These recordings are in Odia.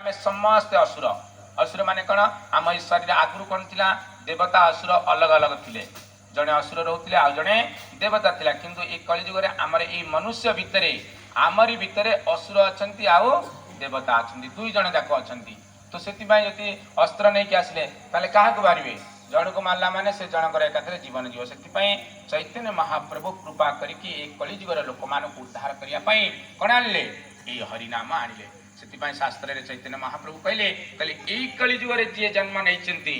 ଆମେ ସମସ୍ତେ ଅସୁର। ଅସୁର ମାନେ କ'ଣ? ଆମ ଏଇ ଶରୀର ଆଗରୁ କ'ଣ ଥିଲା? ଦେବତା ଅସୁର ଅଲଗା ଅଲଗା ଥିଲେ। ଜଣେ ଅସୁର ରହୁଥିଲେ, ଆଉ ଜଣେ ଦେବତା ଥିଲା। କିନ୍ତୁ ଏଇ କଳିଯୁଗରେ ଆମର ଏଇ ମନୁଷ୍ୟ ଭିତରେ, ଆମରି ଭିତରେ ଅସୁର ଅଛନ୍ତି ଆଉ ଦେବତା ଅଛନ୍ତି, ଦୁଇ ଜଣ ଯାକ ଅଛନ୍ତି। ତ ସେଥିପାଇଁ ଯଦି ଅସ୍ତ୍ର ନେଇକି ଆସିଲେ, ତାହେଲେ କାହାକୁ ମାରିବେ? ଜଣକୁ ମାରିଲା ମାନେ ସେ ଜଣଙ୍କର ଏକାଥରେ ଜୀବନ ଯିବ। ସେଥିପାଇଁ ଚୈତନ୍ୟ ମହାପ୍ରଭୁ କୃପା କରିକି ଏଇ କଳିଯୁଗର ଲୋକମାନଙ୍କୁ ଉଦ୍ଧାର କରିବା ପାଇଁ କ'ଣ ଆଣିଲେ? ଏଇ ହରିନାମ ଆଣିଲେ। ସେଥିପାଇଁ ଶାସ୍ତ୍ରରେ ଚୈତନ୍ୟ ମହାପ୍ରଭୁ କହିଲେ, ଏଇ କଳିଯୁଗରେ ଯିଏ ଜନ୍ମ ନେଇଛନ୍ତି,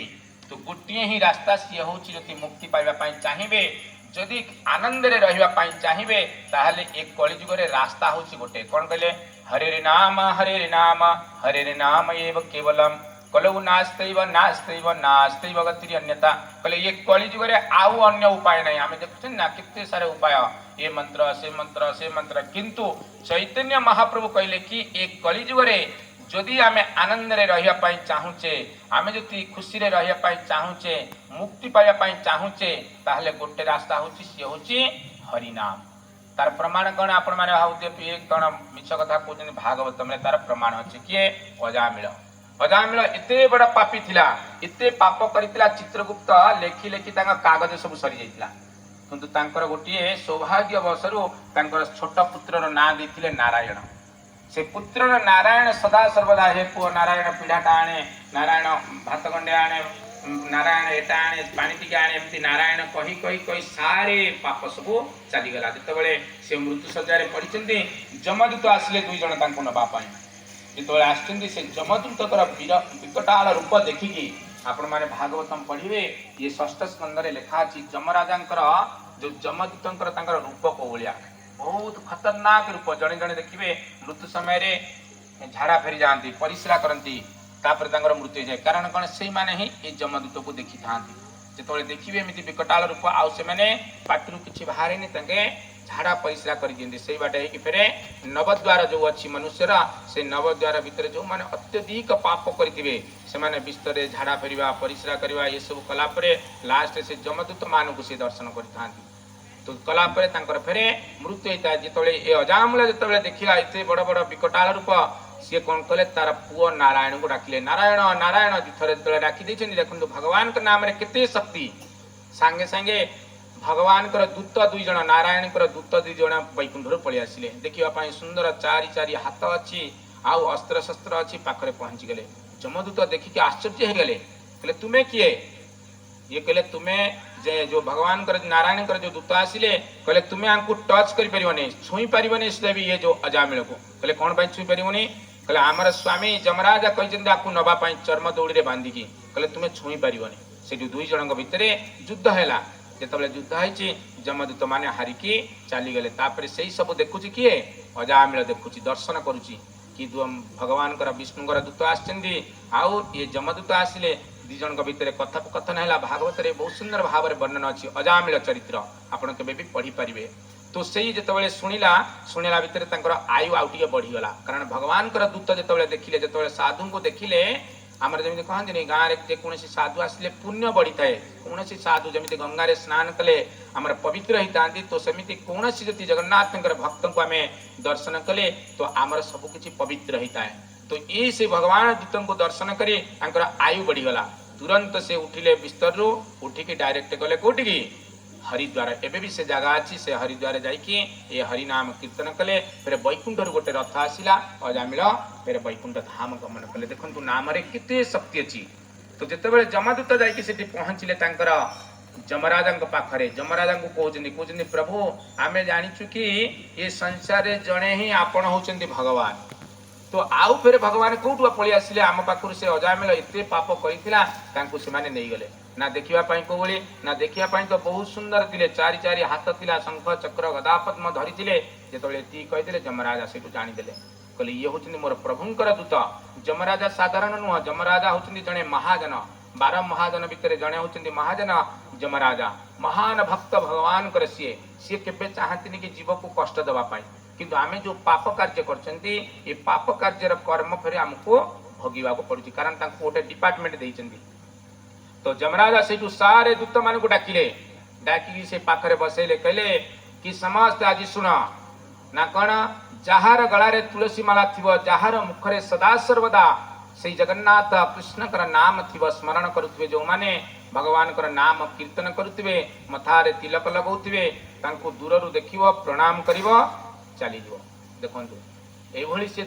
ତ ଗୋଟିଏ ହିଁ ରାସ୍ତା, ସିଏ ହେଉଛି ଯଦି ମୁକ୍ତି ପାଇବା ପାଇଁ ଚାହିଁବେ, ଯଦି ଆନନ୍ଦରେ ରହିବା ପାଇଁ ଚାହିଁବେ, ତାହେଲେ ଏ କଳିଯୁଗରେ ରାସ୍ତା ହେଉଛି ଗୋଟେ। କ'ଣ କହିଲେ? ହରେ ନାମ ହରେ ନାମ ହରେ ନାମ ଏବ କେବଲମ୍ କଲଉ ନାସ୍ତୈବ ନାସ୍ତୈବ ନାସ୍ତୈବ ଗତିରି ଅନ୍ୟଥା। କହିଲେ, ଏ କଳିଯୁଗରେ ଆଉ ଅନ୍ୟ ଉପାୟ ନାହିଁ। ଆମେ ଦେଖୁଛନ୍ତି ନା, କେତେ ସାରା ଉପାୟ, ଏ ମନ୍ତ୍ର, ସେ ମନ୍ତ୍ର, ସେ ମନ୍ତ୍ର। କିନ୍ତୁ ଚୈତନ୍ୟ ମହାପ୍ରଭୁ କହିଲେ କି ଏ କଳିଯୁଗରେ ଯଦି ଆମେ ଆନନ୍ଦରେ ରହିବା ପାଇଁ ଚାହୁଁଛେ, ଆମେ ଯଦି ଖୁସିରେ ରହିବା ପାଇଁ ଚାହୁଁଛେ, ମୁକ୍ତି ପାଇବା ପାଇଁ ଚାହୁଁଛେ, ତାହେଲେ ଗୋଟେ ରାସ୍ତା ହେଉଛି, ସିଏ ହେଉଛି ହରିନାମ। ତାର ପ୍ରମାଣ କ'ଣ? ଆପଣମାନେ ଭାବୁଥିବେ ଇଏ କ'ଣ ମିଛ କଥା କହୁଛନ୍ତି। ଭାଗବତମରେ ତାର ପ୍ରମାଣ ଅଛି। କିଏ? ଅଜାମିଳ। ଅଜାମିଳ ଏତେ ବଡ଼ ପାପୀ ଥିଲା, ଏତେ ପାପ କରିଥିଲା, ଚିତ୍ରଗୁପ୍ତ ଲେଖି ଲେଖି ତାଙ୍କ କାଗଜ ସବୁ ସରିଯାଇଥିଲା। କିନ୍ତୁ ତାଙ୍କର ଗୋଟିଏ ସୌଭାଗ୍ୟ ବଶରୁ ତାଙ୍କର ଛୋଟ ପୁତ୍ରର ନାଁ ଦେଇଥିଲେ ନାରାୟଣ। ସେ ପୁତ୍ରର ନାରାୟଣ ସଦା ସର୍ବଦା, ହେ ପୁଅ ନାରାୟଣ, ପିଢ଼ାଟା ଆଣେ, ନାରାୟଣ, ଭାତ ଗଣ୍ଡେ ଆଣେ, ନାରାୟଣ, ଏଟା ଆଣେ, ପାଣି ଟିକେ ଆଣେ, ଏମିତି ନାରାୟଣ କହି କହି କହି ସାରେ ପାପ ସବୁ ଚାଲିଗଲା। ଯେତେବେଳେ ସେ ମୃତ୍ୟୁ ଶଯ୍ୟାରେ ପଡ଼ିଛନ୍ତି, ଯମଦୂତ ଆସିଲେ ଦୁଇ ଜଣ ତାଙ୍କୁ ନେବା ପାଇଁ। ଯେତେବେଳେ ଆସିଛନ୍ତି, ସେ ଯମଦୂତଙ୍କର ବୀର ବିକଟାଳ ରୂପ ଦେଖିକି, ଆପଣମାନେ ଭାଗବତମ ପଢିବେ, ଇଏ ଷଷ୍ଠ ସ୍କନ୍ଧରେ ଲେଖା ଅଛି, ଯମରାଜାଙ୍କର ଯୋଉ ଯମଦୂତଙ୍କର ତାଙ୍କର ରୂପ କୋଉ ଭଳିଆ, ବହୁତ ଖତରନାକ ରୂପ। ଜଣେ ଜଣେ ଦେଖିବେ ମୃତ୍ୟୁ ସମୟରେ ଝାଡ଼ା ଫେରି ଯାଆନ୍ତି, ପରିସ୍ରା କରନ୍ତି, ତାପରେ ତାଙ୍କର ମୃତ୍ୟୁ ହେଇଯାଏ। କାରଣ କ'ଣ? ସେଇମାନେ ହିଁ ଏଇ ଯମଦୂତକୁ ଦେଖିଥାନ୍ତି। ଯେତେବେଳେ ଦେଖିବେ ଏମିତି ବିକଟାଳ ରୂପ, ଆଉ ସେମାନେ ପାଟିରୁ କିଛି ବାହାରେନି, ତାଙ୍କେ ଝାଡ଼ା ପରିସ୍ରା କରିଦିଅନ୍ତି। ସେଇ ବାଟେ ହେଇକି ଫେରେ ନବଦ୍ୱାର ଯୋଉ ଅଛି ମନୁଷ୍ୟର, ସେ ନବଦ୍ୱାର ଭିତରେ ଯୋଉମାନେ ଅତ୍ୟଧିକ ପାପ କରିଥିବେ, ସେମାନେ ବିସ୍ତରରେ ଝାଡ଼ା ଫେରିବା, ପରିସ୍ରା କରିବା, ଏସବୁ କଲା ପରେ ଲାଷ୍ଟରେ ସେ ଯମଦୂତ ମାନଙ୍କୁ ସେ ଦର୍ଶନ କରିଥାନ୍ତି। ତ କଲା ପରେ ତାଙ୍କର ଫେରେ ମୃତ୍ୟୁ ହେଇଥାଏ। ଯେତେବେଳେ ଏ ଅଜାମିଳ ଯେତେବେଳେ ଦେଖିଲା ଏତେ ବଡ଼ ବଡ଼ ବିକଟାଳ ରୂପ, ସିଏ କ'ଣ କଲେ? ତାର ପୁଅ ନାରାୟଣକୁ ଡାକିଲେ। ନାରାୟଣ, ନାରାୟଣ ଦୁଇଥର ଯେତେବେଳେ ଡାକି ଦେଇଛନ୍ତି, ଦେଖନ୍ତୁ ଭଗବାନଙ୍କ ନାମରେ କେତେ ଶକ୍ତି। ସାଙ୍ଗେ ସାଙ୍ଗେ ଭଗବାନଙ୍କର ଦୂତ ଦୁଇ ଜଣ, ନାରାୟଣଙ୍କର ଦୂତ ଦୁଇ ଜଣ ବୈକୁଣ୍ଠରୁ ପଳେଇ ଆସିଲେ। ଦେଖିବା ପାଇଁ ସୁନ୍ଦର, ଚାରି ଚାରି ହାତ ଅଛି ଆଉ ଅସ୍ତ୍ର ଶସ୍ତ୍ର ଅଛି, ପାଖରେ ପହଞ୍ଚିଗଲେ। ଯମଦୂତ ଦେଖିକି ଆଶ୍ଚର୍ଯ୍ୟ ହେଇଗଲେ। କହିଲେ, ତୁମେ କିଏ? ଇଏ କହିଲେ, ତୁମେ ଯେ ଯୋଉ ଭଗବାନଙ୍କର ନାରାୟଣଙ୍କର ଯୋଉ ଦୂତ ଆସିଲେ, କହିଲେ, ତୁମେ ଆଙ୍କୁ ଟଚ୍ କରିପାରିବନି, ଛୁଇଁ ପାରିବନି ସୁଦ୍ଧା ବି ଇଏ ଯୋଉ ଅଜାମିଳକୁ। କହିଲେ, କ'ଣ ପାଇଁ ଛୁଇଁ ପାରିବନି? କହିଲେ, ଆମର ସ୍ୱାମୀ ଯମରାଜା କହିଛନ୍ତି ଆକୁ ନବା ପାଇଁ ଚର୍ମ ଦଉଡ଼ିରେ ବାନ୍ଧିକି। କହିଲେ, ତୁମେ ଛୁଇଁ ପାରିବନି। ସେଠୁ ଦୁଇ ଜଣଙ୍କ ଭିତରେ ଯୁଦ୍ଧ ହେଲା। ଯେତେବେଳେ ଯୁଦ୍ଧ ହେଇଛି, ଯମଦୂତ ମାନେ ହାରିକି ଚାଲିଗଲେ। ତାପରେ ସେଇ ସବୁ ଦେଖୁଛି କିଏ? ଅଜାମିଳ ଦେଖୁଛି, ଦର୍ଶନ କରୁଛି କି ଭଗବାନଙ୍କର ବିଷ୍ଣୁଙ୍କର ଦୂତ ଆସିଛନ୍ତି ଆଉ ଇଏ ଯମଦୂତ ଆସିଲେ। ଦି ଜଣଙ୍କ ଭିତରେ କଥୋପକଥନ ହେଲା। ଭାଗବତରେ ବହୁତ ସୁନ୍ଦର ଭାବରେ ବର୍ଣ୍ଣନା ଅଛି ଅଜାମିଳ ଚରିତ୍ର, ଆପଣ କେବେ ବି ପଢିପାରିବେ। ତ ସେଇ ଯେତେବେଳେ ଶୁଣିଲା, ଶୁଣିଲା ଭିତରେ ତାଙ୍କର ଆୟୁ ଆଉ ଟିକେ ବଢିଗଲା। କାରଣ ଭଗବାନଙ୍କର ଦୂତ ଯେତେବେଳେ ଦେଖିଲେ, ଯେତେବେଳେ ସାଧୁଙ୍କୁ ଦେଖିଲେ, ଆମର ଯେମିତି କହନ୍ତିନି, ଗାଁରେ ଯେକୌଣସି ସାଧୁ ଆସିଲେ ପୁଣ୍ୟ ବଢିଥାଏ। କୌଣସି ସାଧୁ ଯେମିତି ଗଙ୍ଗାରେ ସ୍ନାନ କଲେ ଆମର ପବିତ୍ର ହେଇଥାନ୍ତି, ତ ସେମିତି କୌଣସି ଯଦି ଜଗନ୍ନାଥଙ୍କର ଭକ୍ତଙ୍କୁ ଆମେ ଦର୍ଶନ କଲେ, ତ ଆମର ସବୁ କିଛି ପବିତ୍ର ହେଇଥାଏ। ତ ଏଇ ସେ ଭଗବାନ ଦୂତଙ୍କୁ ଦର୍ଶନ କରି ତାଙ୍କର ଆୟୁ ବଢିଗଲା। ତୁରନ୍ତ ସେ ଉଠିଲେ ବିସ୍ତରରୁ, ଉଠିକି ଡାଇରେକ୍ଟ ଗଲେ କୋଉଠିକି? ହରିଦ୍ୱାର। ଏବେ ବି ସେ ଜାଗା ଅଛି। ସେ ହରିଦ୍ୱାର ଯାଇକି ଏ ହରିନାମ କୀର୍ତ୍ତନ କଲେ। ଫେରେ ବୈକୁଣ୍ଠରୁ ଗୋଟେ ରଥ ଆସିଲା, ଅଜାମିଳ ଫେରେ ବୈକୁଣ୍ଠ ଧାମ ଗମନ କଲେ। ଦେଖନ୍ତୁ ନାମରେ କେତେ ଶକ୍ତି ଅଛି। ତ ଯେତେବେଳେ ଯମଦୂତ ଯାଇକି ସେଠି ପହଞ୍ଚିଲେ ତାଙ୍କର ଯମରାଜାଙ୍କ ପାଖରେ, ଯମରାଜାଙ୍କୁ କହୁଛନ୍ତି, ପ୍ରଭୁ, ଆମେ ଜାଣିଛୁ କି ଏ ସଂସାରରେ ଜଣେ ହିଁ ଆପଣ ହଉଛନ୍ତି ଭଗବାନ। ତ ଆଉ ଫେରେ ଭଗବାନ କୋଉଠୁ ପଳେଇ ଆସିଲେ ଆମ ପାଖରୁ? ସେ ଅଜାମିଳ ଏତେ ପାପ କରିଥିଲା, ତାଙ୍କୁ ସେମାନେ ନେଇଗଲେ। ନା ଦେଖିବା ପାଇଁ କୋଉ ଭଳି? ନା ଦେଖିବା ପାଇଁ ତ ବହୁତ ସୁନ୍ଦର ଥିଲେ, ଚାରି ଚାରି ହାତ ଥିଲା, ଶଙ୍ଖ ଚକ୍ର ଗଦା ପଦ୍ମ ଧରିଥିଲେ। ଯେତେବେଳେ ଏତିକି କହିଦେଲେ, ଯମରାଜା ସେଇଠୁ ଜାଣିଦେଲେ। କହିଲେ, ଇଏ ହଉଛନ୍ତି ମୋର ପ୍ରଭୁଙ୍କର ଦୂତ। ଯମରାଜା ସାଧାରଣ ନୁହଁ। ଯମରାଜା ହଉଛନ୍ତି ଜଣେ ମହାଜନ। 12 ମହାଜନ ଭିତରେ ଜଣେ ହଉଛନ୍ତି ମହାଜନ ଯମରାଜା। ମହାନ ଭକ୍ତ ଭଗବାନଙ୍କର ସିଏ। ସିଏ କେବେ ଚାହାନ୍ତିନି କି ଜୀବକୁ କଷ୍ଟ ଦେବା ପାଇଁ। କିନ୍ତୁ ଆମେ ଯୋଉ ପାପ କାର୍ଯ୍ୟ କରୁଛନ୍ତି, ଏ ପାପ କାର୍ଯ୍ୟର କର୍ମ ଫେରେ ଆମକୁ ଭୋଗିବାକୁ ପଡୁଛି। କାରଣ ତାଙ୍କୁ ଗୋଟେ ଡିପାର୍ଟମେଣ୍ଟ ଦେଇଛନ୍ତି। ତ ଯମରାଜା ସେଇଠୁ ସାରେ ଦୂତ ମାନଙ୍କୁ ଡାକିଲେ। ଡାକିକି ସେ ପାଖରେ ବସେଇଲେ। କହିଲେ କି ସମସ୍ତେ ଆଜି ଶୁଣ। ନା କ'ଣ? ଯାହାର ଗଳାରେ ତୁଳସୀ ମାଳା ଥିବ, ଯାହାର ମୁଖରେ ସଦା ସର୍ବଦା ସେଇ ଜଗନ୍ନାଥ କୃଷ୍ଣଙ୍କର ନାମ ଥିବ, ସ୍ମରଣ କରୁଥିବେ, ଯେଉଁମାନେ ଭଗବାନଙ୍କର ନାମ କୀର୍ତ୍ତନ କରୁଥିବେ, ମଥାରେ ତିଲକ ଲଗାଉଥିବେ, ତାଙ୍କୁ ଦୂରରୁ ଦେଖିବ, ପ୍ରଣାମ କରିବ, ଚାଲିଯିବ। ଦେଖନ୍ତୁ, ଏଇଭଳି ସେ